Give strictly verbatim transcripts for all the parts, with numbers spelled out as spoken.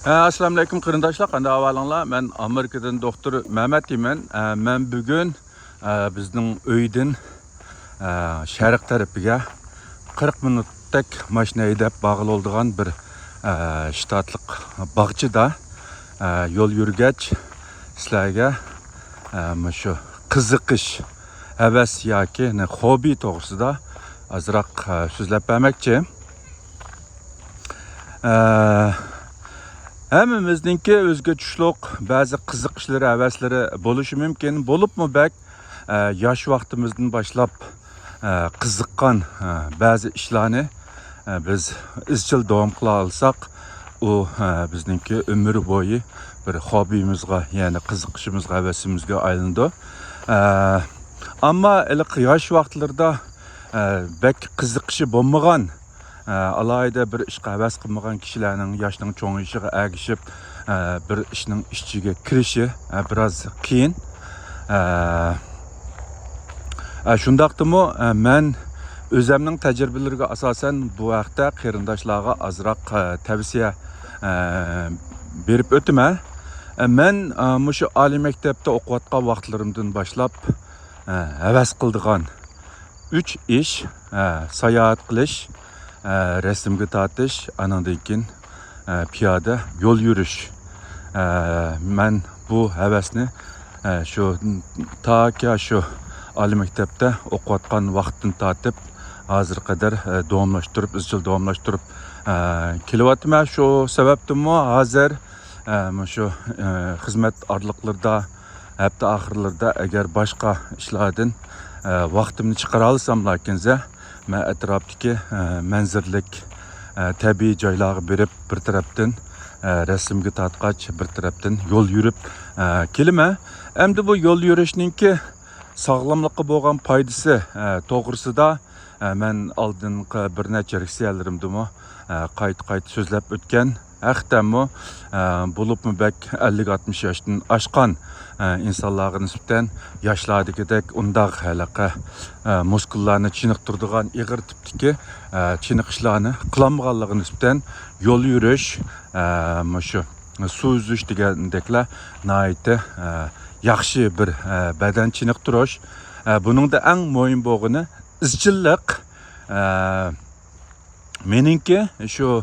ئە، ئەسسالامۇئەلەيكۇم قېرىنداشلار، قانداق ئەھۋالىڭلار؟ مەن ئامېرىكىدىن دوختۇر مەمەت دەيمەن. ئە، مەن بۈگۈن، ئە، بىزنىڭ ئۆيدىن، ئە، شەرق تەرىپىگە قىرىق مىنۇتتەك ماشىنا ھەيدەپ بارغىلى بولىدىغان بىر، ئە، شتاتلىق باغچىدا، ئە، يول يۈرگەچ سىلەرگە، ئە، مۇشۇ قىزىقىش، ھەۋەس ياكى، نە، خوببى توغرىسىدا ئازراق، ئە، سۆزلەپ بەرمەكچى. ئە، ھەممىمىزنىڭكى ئۆزىگە چۈشلۈق بەزى قىزىقىشلىرى، ھەۋەسلىرى بولۇشى مۇمكىن. بولۇپمۇ بەك، ئە، ياش ۋاقتىمىزدىن باشلاپ، ئە، قىزىققان، ئە، بەزى ئىشلارنى، ئە، بىز ئىزچىل داۋام قىلالىساق، ئۇ، ئە، بىزنىڭكى ئۆمۈر بويى بىر خوببىمىزغا، يەنى قىزىقىشىمىزغا، ھەۋىسىمىزگە ئايلىنىدۇ. ئە، ئەمما ھېلىقى ياش ۋاقىتلىرىدا، ئە، بەك قىزىقىشى بولمىغان، ئە، ئالاھىدە بىر ئىشقا ھەۋەس قىلمىغان كىشىلەرنىڭ ياشنىڭ چوڭىيىشىغا ئەگىشىپ، ئە، بىر ئىشنىڭ ئىچىگە كىرىشى، ئە، بىراز قىيىن. ئە، ئە، شۇنداقتىمۇ، ئە، مەن ئۆزەمنىڭ تەجرىبىلىرىگە ئاساسەن بۇ ھەقتە قېرىنداشلارغا ئازراق، ئە، تەۋسىيە، ئە، بېرىپ ئۆتىمەن. ئە، مەن، ئە، مۇشۇ ئالىي مەكتەپتە ئوقۇۋاتقان ۋاقىتلىرىمدىن باشلاپ، ئە، ھەۋەس قىلىدىغان ئۈچ ئىش، ئە، ساياھەت قىلىش، ئە، رەسىمگە تارتىش، ئانىڭدىن كېيىن، ئە، پىيادە يول يۈرۈش. ئە، مەن بۇ ھەۋەسنى، ئە، شۇ تاكى شۇ ئالىي مەكتەپتە ئوقۇۋاتقان ۋاقىتتىن تارتىپ ھازىرغا قەدەر، ئە، داۋاملاشتۇرۇپ، ئىزچىل داۋاملاشتۇرۇپ، ئە، كېلىۋاتىمەن. شۇ سەۋەبتىنمۇ ھازىر، ئە، مۇشۇ، ئە، خىزمەت ئارىلىقلىرىدا، ھەپتە ئاخىرلىرىدا ئەگەر باشقا ئىشلاردىن، ئە، ۋاقتىمنى چىقىرالىساملا كەنزە، مەن ئەتراپتىكى، ئە، مەنزىرىلىك، ئە، تەبىئىي جايلارغا بېرىپ، بىر تەرەپتىن، ئە، رەسىمگە تارتقاچ، بىر تەرەپتىن يول يۈرۈپ، ئە، كېلىمەن. ئەمدى بۇ يول يۈرۈشنىڭكى ساغلاملىققا بولغان پايدىسى، ئە، توغرىسىدا، ئە، مەن ئالدىنقى بىر نەچچە لېكسىيەلىرىمدىمۇ، ئە، قايتا-قايتا سۆزلەپ ئۆتكەن. ھەقىقەتەنمۇ، ئە، بولۇپمۇ بەك ئەللىك ئاتمىش ياشتىن ئاشقان، ئە، ئىنسانلارغا نىسبەتەن ياشلاردىكىدەك ئۇنداق ھېلىقى، ئە، مۇسكۇللارنى چېنىقتۇرىدىغان ئېغىر تىپتىكى، ئە، چېنىقىشلارنى قىلالمىغانلىقىغا نىسبەتەن يول يۈرۈش، ئە، مۇشۇ سۇ ئۈزۈش دېگەندەكلەر ناھايىتى، ئە، ياخشى بىر، ئە، بەدەن چېنىقتۇرۇش. ئە، بۇنىڭدا ئەڭ مۇھىم بولغىنى ئىزچىللىق. ئە، مېنىڭكى شۇ،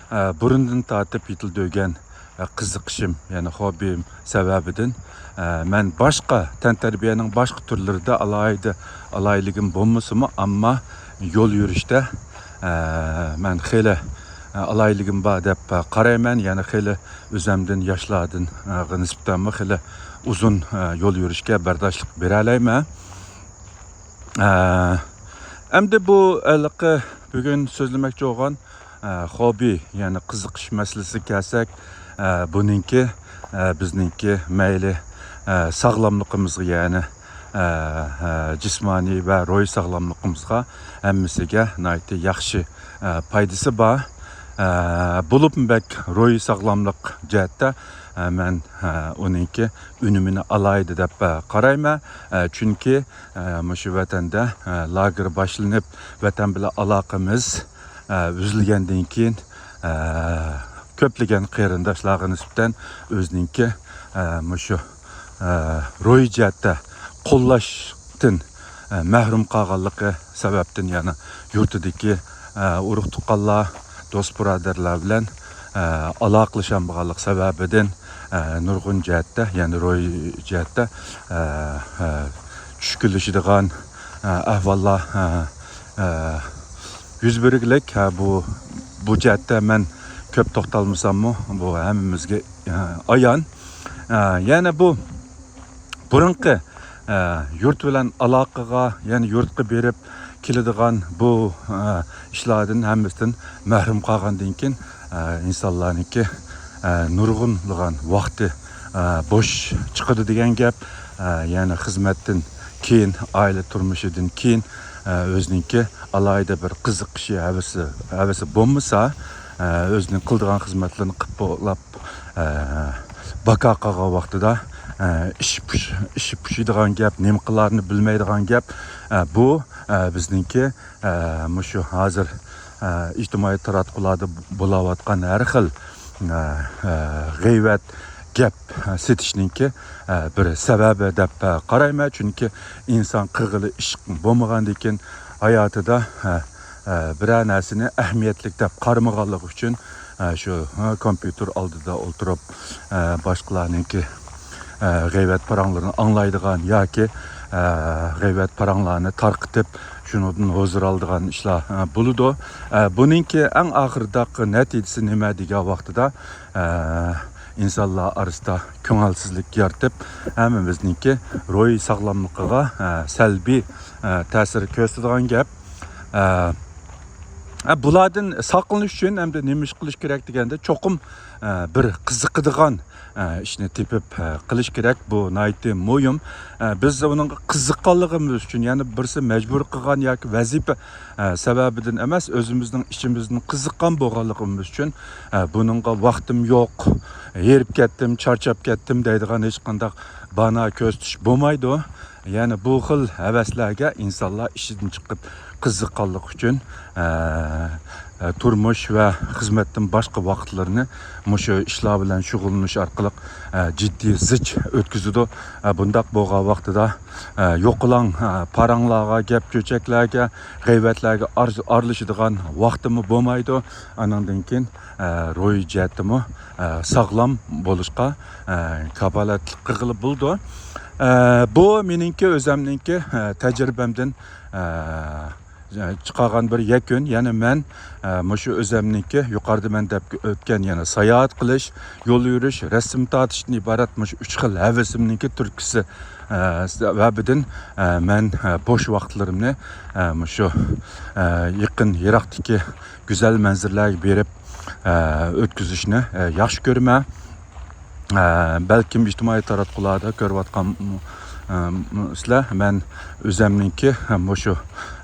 ئە، بۇرۇندىن تارتىپ يېتىلدۈرگەن، ئە، قىزىقىشىم، يەنى خوببىم سەۋەبىدىن، ئە، مەن باشقا تەنتەربىيەنىڭ باشقا تۈرلىرىدە ئالاھىدە ئالاھىدىلىكىم بولمىسىمۇ، ئەمما يول يۈرۈشتە، ئە، مەن خېلى، ئە، ئالاھىدىلىكىم بار دەپ، ئە، قارايمەن. يەنى خېلى ئۆزەمدىن، ياشلاردىن، ئە، نىسبەتەنمۇ خېلى ئۇزۇن، ئە، يول يۈرۈشكە بەرداشلىق بېرەلەيمەن. ئە، ئەمدى بۇ ھېلىقى بۈگۈن سۆزلىمەكچى بولغان، ئە، خوببى، يەنى قىزىقىش مەسىلىسىگە كەلسەك، ئە، بۇنىڭكى، ئە، بىزنىڭكى مەيلى، ئە، ساغلاملىقىمىزغا، يەنى، ئە، ئە، جىسمانىي ۋە روھىي ساغلاملىقىمىزغا ھەممىسىگە ناھايىتى ياخشى، ئە، پايدىسى بار. ئە، بولۇپمۇ بەك روھىي ساغلاملىق جەھەتتە، ئە، مەن، ئە، ئۇنىڭكى ئۈنۈمىنى ئالاھىدە دەپ، ئە، قارايمەن. ئە، چۈنكى ئە، مۇشۇ ۋەتەندە، ئە، لاگېر باشلىنىپ، ۋەتەن بىلەن ئالاقىمىز، ئە، ئۈزۈلگەندىن كېيىن، ئە، كۆپلىگەن قېرىنداشلارغا نىسبەتەن ئۆزىنىڭكى، ئە، مۇشۇ، ئە، روھىي جەھەتتە قوللاشتىن، ئە، مەھرۇم قالغانلىقى سەۋەبتىن، يەنە يۇرتىدىكى، ئە، ئۇرۇق-تۇغقانلار، دوست-بۇرادەرلەر بىلەن، ئە، ئالاقىلىشالمىغانلىق سەۋەبىدىن، ئە، نۇرغۇن جەھەتتە، يەنى روھىي جەھەتتە، ئە، ئە، چۈشكۈنلىشىدىغان، ئە، ئەھۋاللار، ئە، ئە، يۈز بەرگىلىك. ئە، بۇ، بۇ جەھەتتە مەن كۆپ توختالمىساممۇ، بۇ ھەممىمىزگە، ئە، ئايان. ئە، يەنە بۇ بۇرۇنقى، ئە، يۇرت بىلەن ئالاقىغا، يەنى يۇرتقا بېرىپ كېلىدىغان بۇ، ئە، ئىشلاردىن ھەممىسىدىن مەھرۇم قالغاندىن كېيىن، ئە، ئىنسانلارنىڭكى، ئە، نۇرغۇنلىغان ۋاقتى، ئە، بوش چىقىدۇ دېگەن گەپ. ئە، يەنى خىزمەتتىن كېيىن، ئائىلە تۇرمۇشىدىن كېيىن، ئە، ئۆزىنىڭكى ئالاھىدە بىر قىزىقىشى، ھەۋىسى، ھەۋىسى بولمىسا، ئە، ئۆزىنىڭ قىلىدىغان خىزمەتلىرىنى قىلىپ بولاپ، ئە، باكا قالغان ۋاقتىدا، ئە، ئىش پۇش-، ئىش پۇشىدىغان گەپ، نېمە قىلارنى بىلمەيدىغان گەپ. ئە، بۇ، ئە، بىزنىڭكى، ئە، مۇشۇ ھازىر، ئە، ئىجتىمائىي تاراتقۇلاردا بولاۋاتقان ھەر خىل، ئە، ئە، غەيۋەت گەپ سېتىشنىڭكى، ئە، بىر سەۋەبى دەپ، ئە، قارايمەن. چۈنكى ئىنسان قىلغىلى ئىش بولمىغاندىكىن ھاياتىدا، ئە، ئە، بىرەر نەرسىنى ئەھمىيەتلىك دەپ قارىمىغانلىقى ئۈچۈن، ئە، شۇ، ئە، كومپيۇتېر ئالدىدا ئولتۇرۇپ، ئە، باشقىلارنىڭكى، ئە، غەيۋەت پاراڭلىرىنى ئاڭلايدىغان ياكى، ئە، غەيۋەت پاراڭلارنى تارقىتىپ، شۇنىڭدىن ھۇزۇر ئالىدىغان ئىشلار، ئە، بولىدۇ. ئە، بۇنىڭكى ئەڭ ئاخىرىداقى نەتىجىسى نېمە دېگەن ۋاقتىدا، ئە، ئىنسانلار ئارىسىدا كۆڭۈلسىزلىك يارىتىپ، ھەممىمىزنىڭكى روھىي ساغلاملىقىغا، ئە، سەلبىي، ئە، تەسىر كۆرسىتىدىغان گەپ. ئە، ئە، بۇلاردىن ساقلىنىش ئۈچۈن ئەمدى نېمە ئىش قىلىش كېرەك دېگەندە، چوقۇم، ئە، بىر قىزىقىدىغان، ئە، ئىشنى تېپىپ، ئە، قىلىش كېرەك. بۇ ناھايىتى مۇھىم. ئە، بىز ئۇنىڭغا قىزىققانلىقىمىز ئۈچۈن، يەنى بىرسى مەجبۇر قىلغان ياكى ۋەزىپە، ئە، سەۋەبىدىن ئەمەس، ئۆزىمىزنىڭ ئىچىمىزدىن قىزىققان بولغانلىقىمىز ئۈچۈن، ئە، بۇنىڭغا ۋاقتىم يوق، ھېرىپ كەتتىم، چارچاپ كەتتىم دەيدىغان ھېچقانداق بانا كۆرسىتىش بولمايدۇ. يەنى بۇ خىل ھەۋەسلەرگە ئىنسانلار ئىشىدىن چىقىپ قىزىققانلىقى ئۈچۈن، ئە، ئە، تۇرمۇش ۋە خىزمەتتىن باشقا ۋاقىتلىرىنى مۇشۇ ئىشلار بىلەن شۇغۇللىنىش ئارقىلىق، ئە، جىددىي زىچ ئۆتكۈزىدۇ. ئە، بۇنداق بولغان ۋاقتىدا، ئە، يوقىلاڭ، ئە، پاراڭلارغا، گەپ-چۆچەكلەرگە، غەيۋەتلەرگە ئار-، ئارىلىشىدىغان ۋاقتىمۇ بولمايدۇ. ئانىڭدىن كېيىن، ئە، روھىي جەھەتتىمۇ، ئە، ساغلام بولۇشقا، ئە، كاپالەتلىك قىلغىلى بولىدۇ. ئە، بۇ مېنىڭكى، ئۆزەمنىڭكى، ئە، تەجرىبەمدىن، ئە، چىقارغان بىر يەكۈن. يەنى مەن، ئە، مۇشۇ ئۆزەمنىڭكى يۇقىرىدا مەن دەپ ئۆتكەن، يەنى ساياھەت قىلىش، يول يۈرۈش، رەسىم تارتىشتىن ئىبارەت مۇشۇ ئۈچ خىل ھەۋىسىمنىڭكى تۈرتكىسى، ئە، سەۋەبىدىن، ئە، مەن، ئە، بوش ۋاقىتلىرىمنى، ئە، مۇشۇ، ئە، يېقىن يىراقتىكى گۈزەل مەنزىرىلەرگە بېرىپ، ئە، ئۆتكۈزۈشنى، ئە، ياخشى كۆرىمەن. ئە، بەلكىم ئىجتىمائىي تاراتقۇلاردا كۆرۈۋاتقان، ئە، سىلەر، مەن ئۆزەمنىڭكى، ئە، مۇشۇ،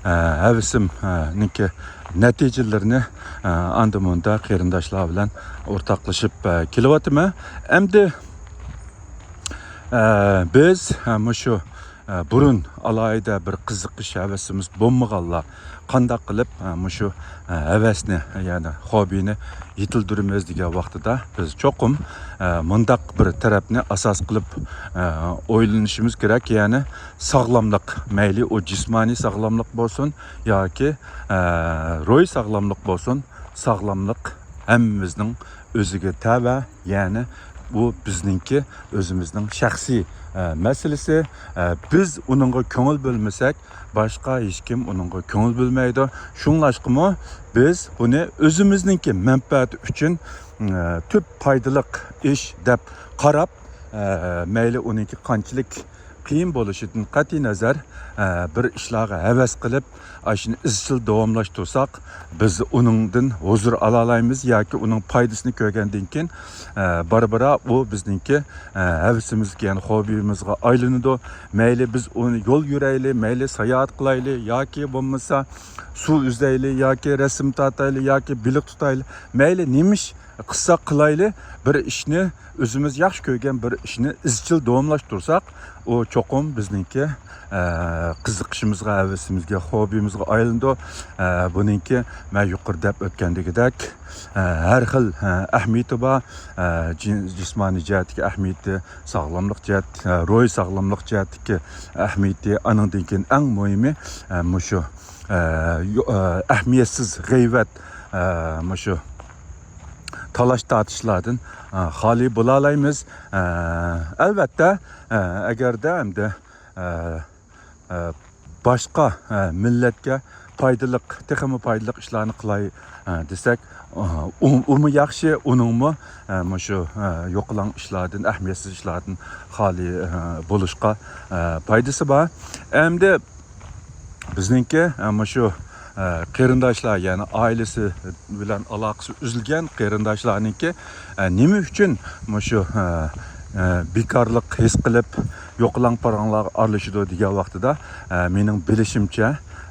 ئە، ھەۋىسىمنىڭكى نەتىجىلىرىنى، ئە، ئاندا مۇندا قېرىنداشلار بىلەن ئورتاقلىشىپ، ئە، كېلىۋاتىمەن. ئەمدى، ئە، بىز، ئە، مۇشۇ ئە، بۇرۇن ئالاھىدە بىر قىزىقىش ھەۋىسىمىز بولمىغانلار قانداق قىلىپ، ئە، مۇشۇ، ئە، ھەۋەسنى، يەنى خوبىنى يېتىلدۈرىمىز دېگەن ۋاقتىدا، بىز چوقۇم، ئە، مۇنداق بىر تەرەپنى ئاساس قىلىپ، ئە، ئويلىنىشىمىز كېرەك. يەنى ساغلاملىق، مەيلى ئۇ جىسمانىي ساغلاملىق بولسۇن ياكى، ئە، روھىي ساغلاملىق بولسۇن، ساغلاملىق ھەممىمىزنىڭ ئۆزىگە تەۋە، يەنى بۇ بىزنىڭكى ئۆزىمىزنىڭ شەخسىي، ئە، مەسىلىسى. ئە، بىز ئۇنىڭغا كۆڭۈل بۆلمىسەك، باشقا ھېچكىم ئۇنىڭغا كۆڭۈل بۆلمەيدۇ. شۇڭلاشقىمۇ بىز بۇنى ئۆزىمىزنىڭكى مەنپەئەتى ئۈچۈن، ئە، تۈپ پايدىلىق ئىش دەپ قاراپ، ئە، مەيلى ئۇنىڭكى قانچىلىك قىيىن بولۇشىدىن قەتئىينەزەر، ئە، بىر ئىشلارغا ھەۋەس قىلىپ، ئاشۇنى ئىزچىل داۋاملاشتۇرساق، بىز ئۇنىڭدىن ھۇزۇر ئالالايمىز ياكى ئۇنىڭ پايدىسىنى كۆرگەندىن كېيىن، ئە، بارا-بارا ئۇ بىزنىڭكى، ئە، ھەۋىسىمىزگە، يەنى خوبىمىزغا ئايلىنىدۇ. مەيلى بىز ئۇنى يول يۈرەيلى، مەيلى ساياھەت قىلايلى ياكى بولمىسا سۇ ئۈزەيلى ياكى رەسىم تارتايلى ياكى بېلىق تۇتايلى، مەيلى نېمە ئىش قىلساق قىلايلى، بىر ئىشنى، ئۆزىمىز ياخشى كۆرگەن بىر ئىشنى ئىزچىل داۋاملاشتۇرساق، ئۇ چوقۇم بىزنىڭكى، ئە، قىزىقىشىمىزغا، ھەۋىسىمىزگە، خوبىمىزغا ئايلىنىدۇ. ئە، بۇنىڭكى مەن يۇقىرىدا دەپ ئۆتكەندىكىدەك، ئە، ھەر خىل، ئە، ئەھمىيىتى بار. ئە، جىن-، جىسمانىي جەھەتتىكى ئەھمىيىتى، ساغلاملىق جەھەت، ئە، روھىي ساغلاملىق جەھەتتىكى ئەھمىيىتى، ئانىڭدىن كېيىن ئەڭ مۇھىمى، ئە، مۇشۇ، ئە، يو-، ئە، ئەھمىيەتسىز غەيۋەت، ئە، مۇشۇ تالاش-تارتىشلاردىن، ئە، خالىي بولالايمىز. ئە، ئەلۋەتتە، ئە، ئەگەردە ئەمدى، ئە، ئە، باشقا، ئە، مىللەتكە پايدىلىق، تېخىمۇ پايدىلىق ئىشلارنى قىلاي، ئە، دېسەك، ئۇ-، ئۇمۇ ياخشى، ئۇنىڭمۇ، ئە، مۇشۇ، ئە، يوقىلاڭ ئىشلاردىن، ئەھمىيەتسىز ئىشلاردىن خالىي، ئە، بولۇشقا، ئە، پايدىسى بار. ئەمدى بىزنىڭكى، ئە، مۇشۇ، ئە، قېرىنداشلار، يەنى ئائىلىسى بىلەن ئالاقىسى ئۈزۈلگەن قېرىنداشلارنىڭكى، ئە، نېمە ئۈچۈن مۇشۇ، ئە، ئە، بىكارلىق ھېس قىلىپ، يوقىلاڭ پاراڭلارغا ئارىلىشىدۇ دېگەن ۋاقتىدا، ئە، مېنىڭ بىلىشىمچە،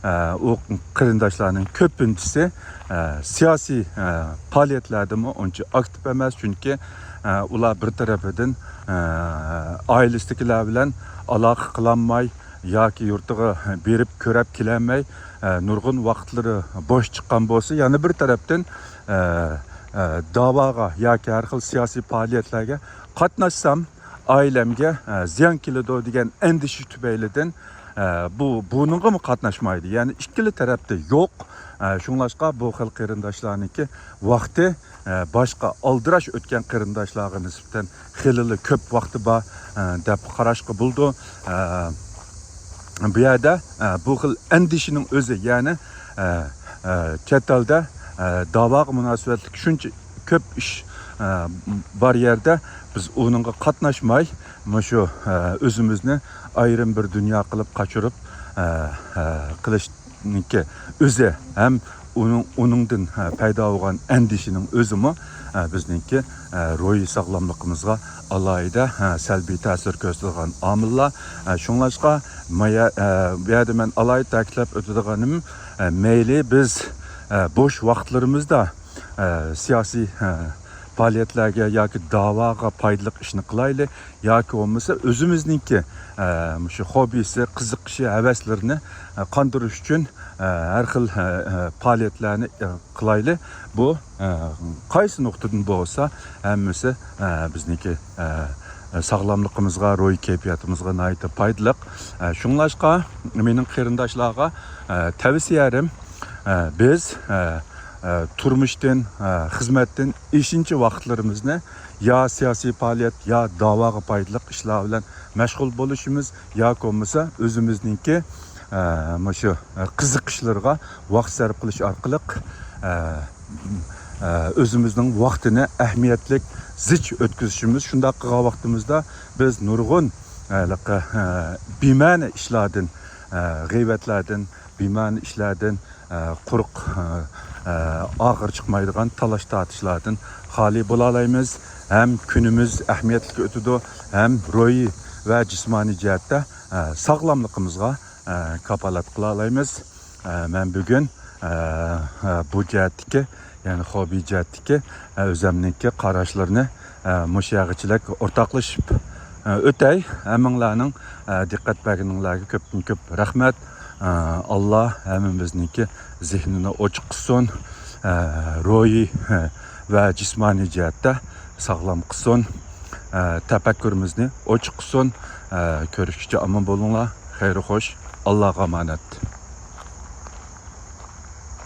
ئە، ئۇ قېرىنداشلارنىڭ كۆپىنچىسى، ئە، سىياسىي، ئە، پائالىيەتلەردىمۇ ئۇنچە ئاكتىپ ئەمەس، چۈنكى، ئە، ئۇلار بىر تەرىپىدىن، ئە، ئائىلىسىدىكىلەر بىلەن ئالاقە قىلالماي، ياكى يۇرتىغا بېرىپ كۆرۈپ كېلەلمەي، ئە، نۇرغۇن ۋاقىتلىرى بوش چىققان بولسا، يەنە بىر تەرەپتىن، ئە، ئە، داۋاغا ياكى ھەر خىل سىياسىي پائالىيەتلەرگە قاتناشسام، ئائىلەمگە، ئە، زىيان كېلىدۇ دېگەن ئەندىشە تۈپەيلىدىن، ئە، بۇ، بۇنىڭغىمۇ قاتناشمايدۇ. يەنى ئىككىلا تەرەپتە يوق. ئە، شۇڭلاشقا بۇ خىل قېرىنداشلارنىڭكى ۋاقتى، ئە، باشقا ئالدىراش ئۆتكەن قېرىنداشلارغا نىسبەتەن خېلىلا كۆپ ۋاقتى بار، ئە، دەپ قاراشقا بولىدۇ. ئە، بۇ يەردە، ئە، بۇ خىل ئەندىشىنىڭ ئۆزى، يەنى، ئە، ئە، چەت ئەلدە، ئە، داۋاغا مۇناسىۋەتلىك شۇنچە كۆپ ئىش، ئە، بار يەردە بىز ئۇنىڭغا قاتناشماي، مۇشۇ، ئە، ئۆزىمىزنى ئايرىم بىر دۇنيا قىلىپ قاچۇرۇپ، ئە، ئە، قىلىشنىڭكى ئۆزى ھەم ئۇنىڭ، ئۇنىڭدىن، ئە، پەيدا بولغان ئەندىشىنىڭ ئۆزىمۇ، ئە، بىزنىڭكى، ئە، روھىي ساغلاملىقىمىزغا ئالاھىدە، ئە، سەلبىي تەسىر كۆرسىتىدىغان ئامىللار. ئە، شۇڭلاشقا مايا-، ئە، بۇ يەردە مەن ئالاھىدە تەكىتلەپ ئۆتىدىغىنىم، ئە، مەيلى بىز، ئە، بوش ۋاقىتلىرىمىزدا، ئە، سىياسىي، ئە، پائالىيەتلەرگە ياكى داۋاغا پايدىلىق ئىشنى قىلايلى، ياكى بولمىسا ئۆزىمىزنىڭكى، ئە، مۇشۇ خوببىسى، قىزىقىشى، ھەۋەسلىرىنى، ئە، قاندۇرۇش ئۈچۈن، ئە، ھەر خىل، ئە، ئە، پائالىيەتلەرنى، ئە، قىلايلى. بۇ، ئە، قايسى نۇقتىدىن بولسا ھەممىسى، ئە، بىزنىڭكى، ئە، ئە، ساغلاملىقىمىزغا، روھىي كەيپىياتىمىزغا ناھايىتى پايدىلىق. ئە، شۇڭلاشقا مېنىڭ قېرىنداشلارغا، ئە، تەۋسىيەم، ئە، بىز، ئە، ئە، تۇرمۇشتىن، ئە، خىزمەتتىن ئېشىنچە ۋاقىتلىرىمىزنى يا سىياسىي پائالىيەت، يا داۋاغا پايدىلىق ئىشلار بىلەن مەشغۇل بولۇشىمىز ياكى بولمىسا ئۆزىمىزنىڭكى، ئە، مۇشۇ، ئە، قىزىقىشلىرىغا ۋاقىت سەرپ قىلىش ئارقىلىق، ئە، ئە، ئۆزىمىزنىڭ ۋاقتىنى ئەھمىيەتلىك زىچ ئۆتكۈزۈشىمىز. شۇنداق قىلغان ۋاقتىمىزدا بىز نۇرغۇن، ئە، ھېلىقى، ئە، بىمەنە ئىشلاردىن، ئە، غەيۋەتلەردىن، بىمەنە ئىشلاردىن، ئە، قۇرۇق، ئە، ئە، ئاخىرى چىقمايدىغان تالاش-تارتىشلاردىن خالىي بولالايمىز. ھەم كۈنىمىز ئەھمىيەتلىك ئۆتىدۇ، ھەم روھىي ۋە جىسمانىي جەھەتتە، ئە، ساغلاملىقىمىزغا، ئە، كاپالەت قىلالايمىز. ئە، مەن بۈگۈن، ئە، ئە، بۇ جەھەتتىكى، يەنى خوببى جەھەتتىكى، ئە، ئۆزەمنىڭكى قاراشلىرىنى، ئە، مۇشۇ يەرگىچىلىك ئورتاقلىشىپ، ئە، ئۆتەي. ھەممىڭلارنىڭ، ئە، دىققەت بەرگىنىڭلارغا كۆپتىن كۆپ رەھمەت. ئە، ئاللا ھەممىمىزنىڭكى زېھنىنى ئوچۇق قىلسۇن، ئە، روھىي، ئە، ۋە جىسمانىي جەھەتتە ساغلام قىلسۇن، ئە، تەپەككۇرىمىزنى ئوچۇق قىلسۇن. ئە، كۆرۈشكىچە ئامان بولۇڭلار. خەير خوش. ئاللاغا ئامانەت.